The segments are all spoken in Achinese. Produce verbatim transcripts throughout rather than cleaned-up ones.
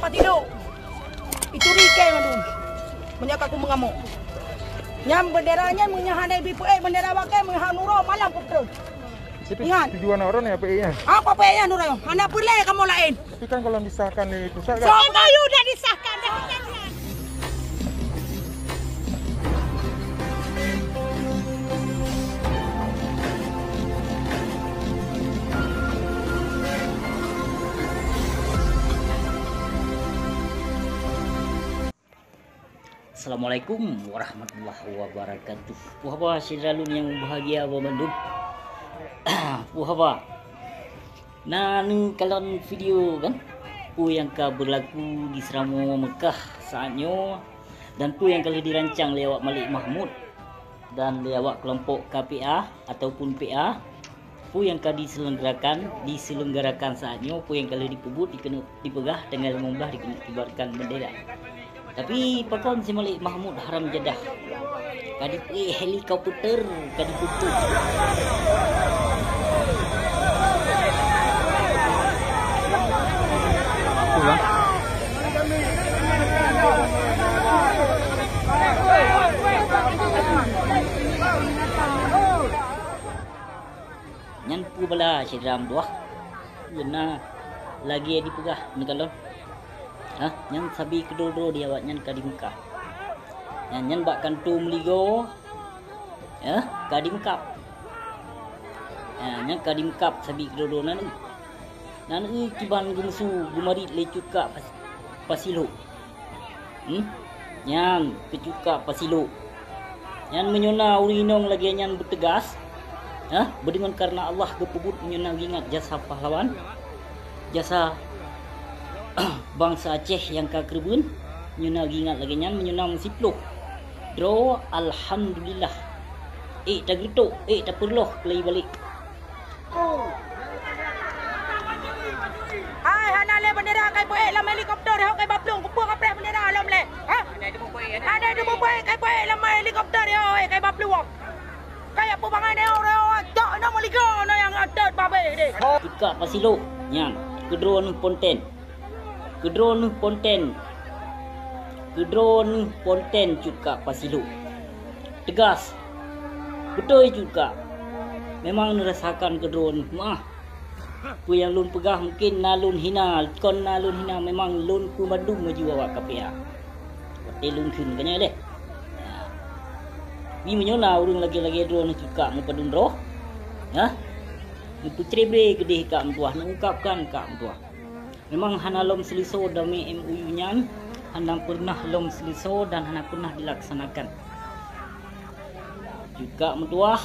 Tido. Ituri kèe mandum. Meunyoe ka kumeungamok. Nyan bendera nyan meunyoe hana ibi peuék bendera bakèe meunyoe hana uroe malam kupeutreun. Tapi ingat. Tujuan orang ni apa iya? Apa peuék nyan uroe? Hana peureulèe kamoe laén. Tapi kan kalau disahkan di pusat kan? Soe M O U dah disahkan dah. Assalamualaikum warahmatullahi wabarakatuh. Puh haba syedara lôn nyang bahagia banmandum. Puh haba. Na neukalon video kan? Peue nyang ka beulaku di Seuramoe Meukah saat nyoe dan peue nyang ka lheueh dirancang lé awak Malik Mahmud dan lé awak keulompok K P A ataupun P A. Peue nyang ka diselenggarakan, diselenggarakan saat nyoe, peue nyang ka lheueh dipeubuet, dikeuneuk dipeugah tanggai limong blaih, dikeuneuk kibarkan bendera. Tapi pakon si Malik Mahmud haram jadah ka dipeuék helikopter, ka dipeubuet. Nyan peue bala syedara meutuwah, nyan na lagèe dipeugah neukalon. Hah, nyan sabe keudroe-droe di awak nyan ka dimeukab. Nyan, nyan bak kantô meuligoe, eh, ka dimeukab. Ha, nyan ka dimeukab sabe keudroe-droe nan. Nan kiban geumeusu geumarit lé Cut Kak Pas-, Pasilok. Hmm? Nyan keu Cut Kak Pasilok. Nyan meunyoe na ureueng inong lagèe nyan beuteugas, ha? Beudeungon kareuna Allah geupeubuet meunyoe na geuingat jasa pahlawan, jasa bansa Aceh nyang ka keureubeuen, meunyoe na geuingat lagèe nyan, meunyoe na meusiplôh droe, alhamdulillah. Ék tageutôk, ék tapeureuloh keulai balek. Hai, hana lé bendera kai peuék lam helikopter, ho kai baplueng, kupeue kapreh bendera lom lé. Ha? Hana teupeu peuék, kai peuék lam helikopter, ho, eh, kai baplueng. Kai apa bangai neo, neo, cok, neo meuligoe, neo nyang atet babeh deh. Cut Kak Pasilok, nyan, keudroe neuh ponten. Keudroe neuh ponten. Keudroe neuh ponten Cut Kak Pasilok. Teugas. Beutôi Cut Kak. Memang neurasakan keudroe neuh meuah. Peue nyang lôn peugah mungken na lôn hina, kon na lôn hina, memang lôn peumandum laju awak K P A. Watèe lôn kheun ka nyan deh. Tapi meunyoe na ureueng lagèe-lagèe droeneuh Cut Kak meupadum droe, ha? Neupeucrebre keudeh Kak meutuwah, neuungkapkan Kak meutuwah. Memang hana lom seuleusoe damé M O U nyan, hana pernah lom seuleusoe dan hana pernah dilaksanakan. Cut Kak meutuwah,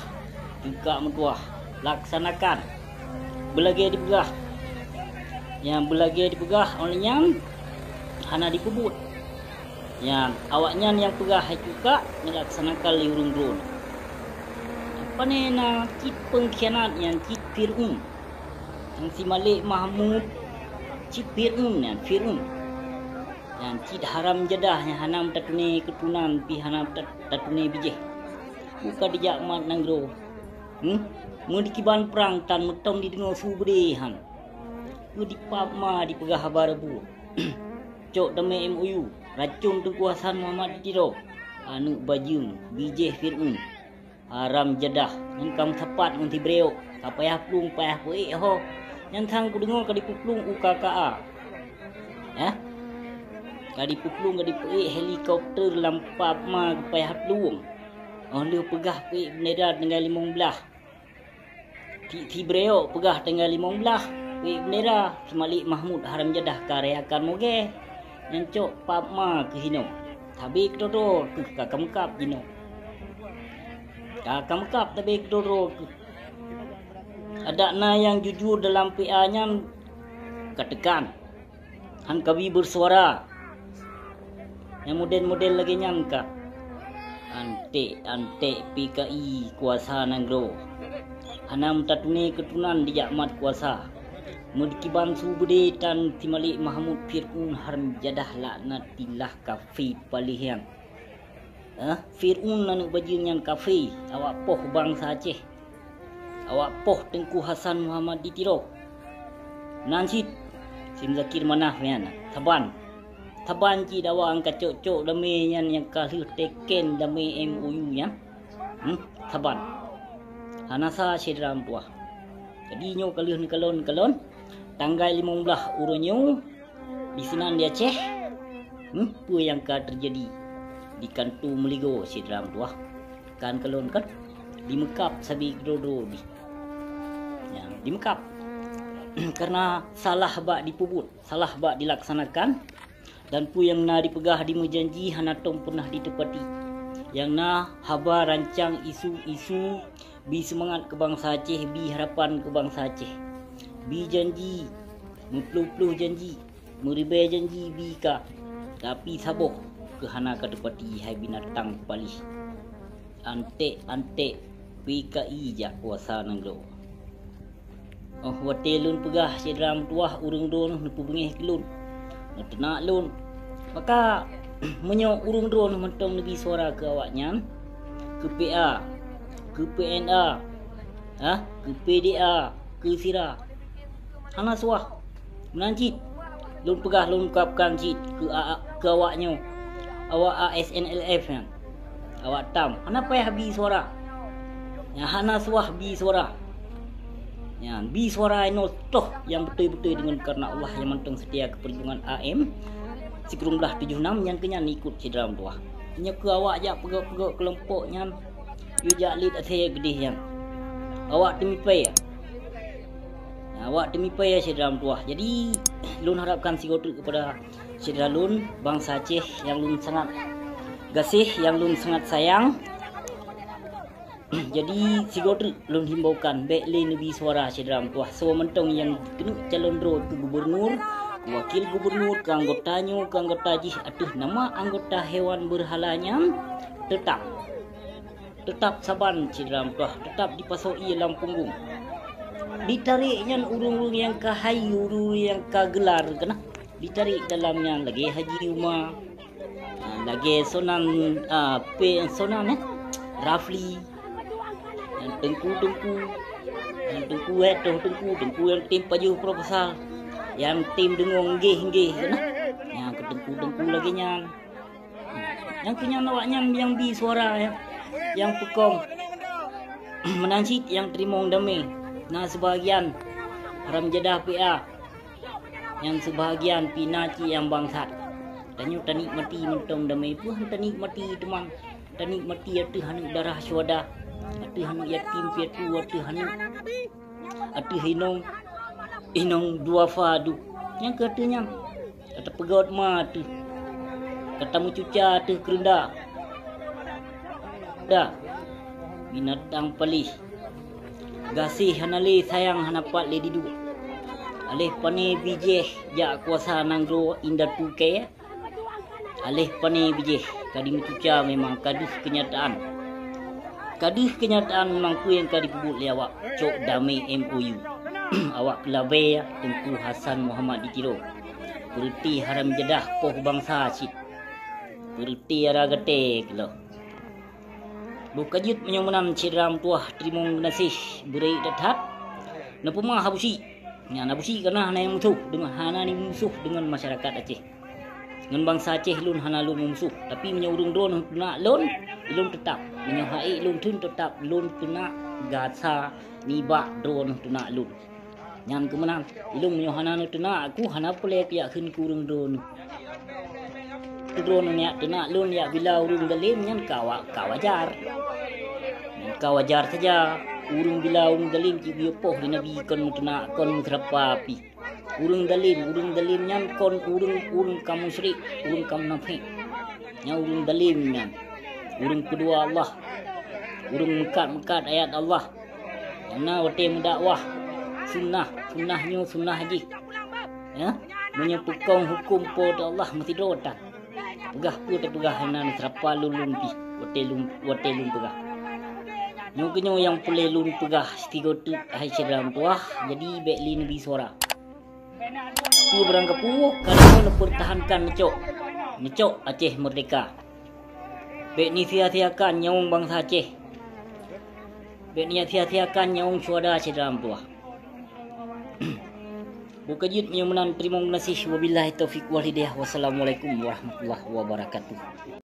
Cut Kak meutuwah, laksanakan. Beulagèe dipeugah. Nyang beulagèe dipeugah, óh lheueh nyan hana dipeubuet. Nyan, awaknyan nyang peugah hai Cut Kak neulaksanakan lé ureueng droeneuh. Pane na cit peungkhianat nyan, cit Fir'aun. Nyang si Malik Mahmud cit Fir'aun nyan, Fir'aun. Nyan cit haram jadah nyang hana meutatuné keutunan pih hana ta-, tatuné bijéh. Buka dijak mat nanggroe. Hmm? Meudikiban prang tan meutom dideungoe su beudé han. Keu dipap ma dipeugah haba rabu. Cok damé M O U, racon Teungku Hasan Muhammad di Tiro. Aneuk bajeueng, bijéh Fir'aun. Haram jadah, nyan ka meusapat ngon si Breok, ka payah plueng, payah peuék ho. Nyan sang kudeungoe ka dipeuplueng u K K A. Hah? Ka dipeuplueng, ka dipeuék helikopter lam pap ma ka payah plueng. Óh lheueh peugah peuék bendera tinggai limong blaih. Si, si Breok peugah tinggai limong blaih, peuék bendera, si Malik Mahmud haram jadah ka rayakan mogeh. Nyan cok pap ma keuh inoe. Sabé keudroe-droe keuh ka kameukab jinoe. Ka kameukab sabé keudroe-droe keuh. Adak na nyang jujur dalam P A nyan ka teukan. Han kabi beusuara. Nyang model-model lagèe nyan ka. Anték-anték P K I kuasa nanggroe. Hana meutatuné keutunan dijak mat kuasa. Meudikiban su beudé tan si Malik Mahmud Fir'aun haram jadah laknatillah kafé paléh nyan. Eh, Fir'aun aneuk bajeueng nyan kafé, awak poh bansa Aceh. Awak poh Teungku Hasan Muhammad di Tiro. Nan cit, si Muzakir Manaf nyan, saban. Saban cit awak nyang ka cok-cok damé nyan nyang ka lheueh teken damé M O U nyan. Hmm, saban. Hana sa syedara meutuwah. Jadi nyoe ka lheueh neukalon-kalon tanggai limong blaih uroe nyoe disinan di Aceh. Hmm, peue nyang ka teujadi di kantô meuligoe syedara meutuwah? Kan kalon kan? Dimeukab sabe keudroe-droe bih. Ya, dimeukab. Karena salah bak dipeubuet, salah bak dilaksanakan, dan peue nyang na dipeugah dimeujanji hana tom peunah diteupati. Nyang na haba rancang isu-isu bi seumangat keu bansa Aceh, bi harapan keu bansa Aceh, bi janji, meuploh-ploh janji, meuribée janji bi ka, tapi saboh keuh hana ka teupati hai binatang palih. Antek-antek P K I jak kuasa nanggroe. Oh, watée lôn peugah syedara meutuwah ureuëng droeneuh neupeubeungéh keu lôn, neuteunak lôn. Maka, meunyoe ureuëng droeneuh mantong neubi suara keu awaknyan, keu P A, keu P N A, ha, keu P D A, keu sira, hana suah. Meunan cit, lôn peugah lôn ungkapkan cit keu a-, keu awak nyoe, awak A S N L F nyan, awak tam, hana payah bi suara. Nyang hana suah bi suara. Nyan, bi suara inoe toh nyang beutôi-beutôi deungon kareuna Allah nyang mantong seutia keu peujuangan A M sikureueng blaih tujoh nam nyan keu nyan ikot syedara meutuwah. Nyoe keu awak jak peugok-peugok keulompok nyan, yue jak liet asée geudeh nyan. Awak teumipée. Awak teumipée syedara meutuwah. Jadi, lôn harapkan sigoe treuk keupada syedara lôn, bansa Aceh nyang lôn sangat gaséh, nyang lôn sangat sayang. Jadi, sigoe treuk lôn himbaukan, bék lé neubi suara syedara meutuwah. Soe mantong nyang keuneuk calon droe keu gubunur, keu wakil gubunur, keu anggota nyoe, keu anggota jih ateueh nama anggota hewan beurhala nyan, teutap. Teutap saban syedara meutuwah, teutap dipasoe ié lam punggong. Ditarek nyan ureuëng-ureuëng nyang ka hayu, ureuëng nyang ka geular keunan. Ditarek dalam nyan lagée Haji Uma, ah, lagée Sonan, ah, pe-, Sonan, eh, Rafli, nyang teungku-teungku, nyang teungku, eh, toh teungku, teungku nyang tem pajoh proposal, nyang tem deungoe nggeh-nggeh keunan. Nyang keu teungku-teungku lagée nyan. Nyang keu nyan awaknyan nyang bi suara, ya, nyang peukong. Meunan cit nyang teurimong damé, na seubahagian haram jadah P A, nyang seubahagian pih na cit nyang bangsat. Tanyoe tanikmati mantong damé, peue han tanikmati teuma? Tanikmati ateueh aneuk darah syuhada, ateueh aneuk yatim piatu, ateueh aneuk ateueh inong, inong duafa duek. Nyang keu ateueh nyan, ka tapeugot ma ateueh, ka tameucuca ateueh keureunda. Da, binatang palih, gaséh hana lé, sayang hana pat lé diduek. Aléh pané bijéh jak kuasa nanggroe indatu kée. Aléh pané bijéh ka dimeucuca, memang ka deuh keunyataan. Ka deuh keunyataan memang peue nyang ka jipeubuet lé awak cok damé M O U. Awak keulabée Teungku Hasan Muhammad di Tiro. Peureuti haram jadah poh bansa cit. Peureuti ara gaté keulôh. Boh ka jeuet meunyoe meunan syedara meutuwah teurimong geunaséh beureuek that-that. Neupeuma Abusyik. Nyan Abusyik kana hana musoh deungon, hana musoh deungon masyarakat Aceh. Ngon bansa Aceh lôn hana lôn meumusoh, tapi meunyoe ureuëng droeneuh teunak lôn, lôn teutap. Meunyoe ha'ék lôn theun teutap lôn teunak gasa nibak droeneuh teunak lôn. Nyan keuh meunan, ilôn meunyoe hana neuteunak aku, hana peureulée kujak kheun keu ureuëng droeneuh. Keu droeneuh neujak teunak lôn, jak bila ureuëng dalem nyan ka wa-, ka wajar. Nyan ka wajar saja. Ureuëng bila ureuëng dalem cit geuyue poh lé Nabi kon meuteunak, kon meuseurapa pih. Ureuëng dalem, ureuëng dalem nyan kon ureuëng, ureuëng ka musyrik, ureuëng ka munafék. Nyan ureuëng dalem nyan. Ureuëng peudua Allah. Ureuëng meukat-meukat ayat Allah. Nyang na watée meudakwah sunnah, sunnah nyoe sunnah jih. Ya? Meunyoe peukong huköm Po teu Allah meusidroe tan. Peugah peue tapeugah hana neuseurapa lôn, lôn pih watée lôn, watée lôn peugah. Nyoe keuh nyoe nyang peureulée lôn peugah sigoe teuk hai syedara meutuwah, jadi bék lé neubi suara. Peue barang kapeue ka neupeurtahankan neucok, neucok Aceh meurdehka. Bék neusia-siakan nyawöng bansa Aceh. Bék neusia-siakan nyawöng syuhada syedara meutuwah. Bukajit meunyoe meunan, teurimong geunaséh. Wabillahi taufiq wal hidayah. Wassalamualaikum warahmatullahi wabarakatuh.